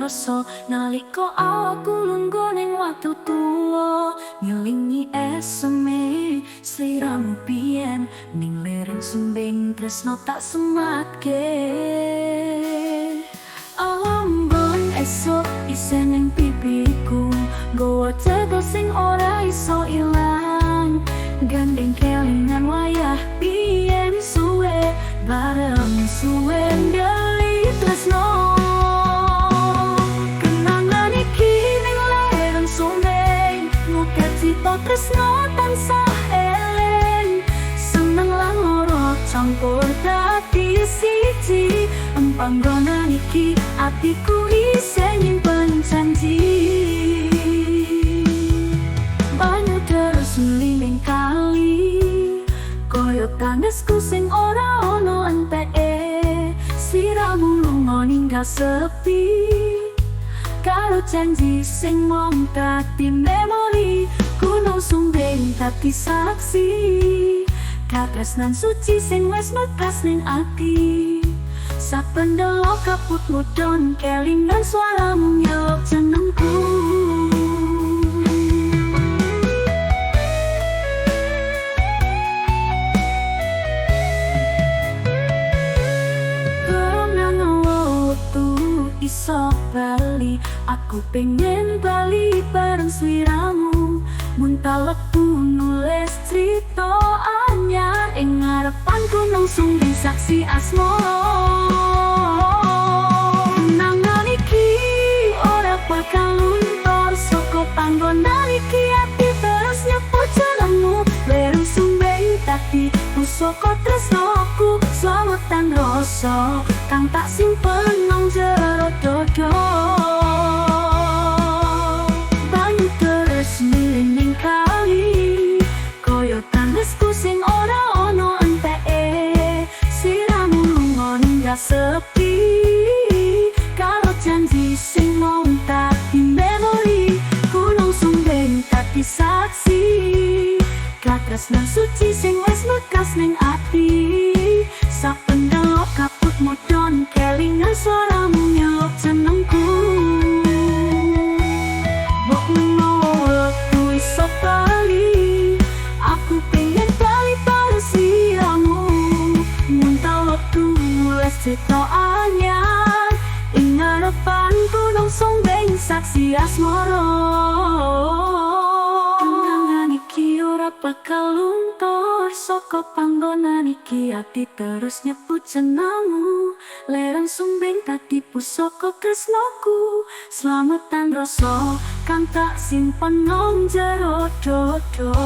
rasa nalika aku lungguh ning watu tuwa, ngelingi eseme sliramu biyen ning lereng Sumbing, tresno tak sematke. Ambon esuk isih ning pipiku, nggawa cedha sing ora iso ilang. Gandeng kelingan wayah biyen, suwe bareng, suwe ndeli tresno. Kenangan iki ning lereng Sumbing ngukir cita tresno tansah eling. Seneng lan loro campur dadi siji. Ing panggonan iki atiku isih nyimpen janji. Banyu terus ning kali, koyo tangisku sing ora ono enteke. Sliramu lunga ninggal sepi karo janji sing mung dadi memori. Gunung Sumbing dadi saksi katresnan suci sing wis mekas ning ati. Saben ndelok kabut mudhun, kelingan suaramu nyeluk jenengku. Kenangan wektu iso bali, aku pengen bali bareng sliramu. Muntal wektu nulis crita anyar ing ngarepan Gunung Sumbing saksi asmara. Kenangan iki ora bakal luntur saka panggonan iki, ati terus nyebut jenengmu. Lereng Sumbing dadi pusaka tresnoku, slametan rasa kang tak simpen nang jero dada. Banyu terus ning kali, koyo tangisku sing ora ono enteke. Sliramu lunga ninggal sepi karo janji sing mung dadi memori. Gunung Sumbing dadi saksi katresnan suci sing wis mekas ning ati. Saben ndelok kabut mudhun, kelingan suaramu nyeluk jenengku. Mbok menawa wektu iso bali, aku pengen bali bareng sliramu. Muntal wektu nulis crita anyar ing ngarepan Gunung Sumbing saksi asmara. Kenangan iki ora bakal luntur saka panggonan iki, ati terus nyebut jenengmu. Lereng Sumbing dadi pusaka tresnoku, slametan rasa kang tak simpen nang jero dada.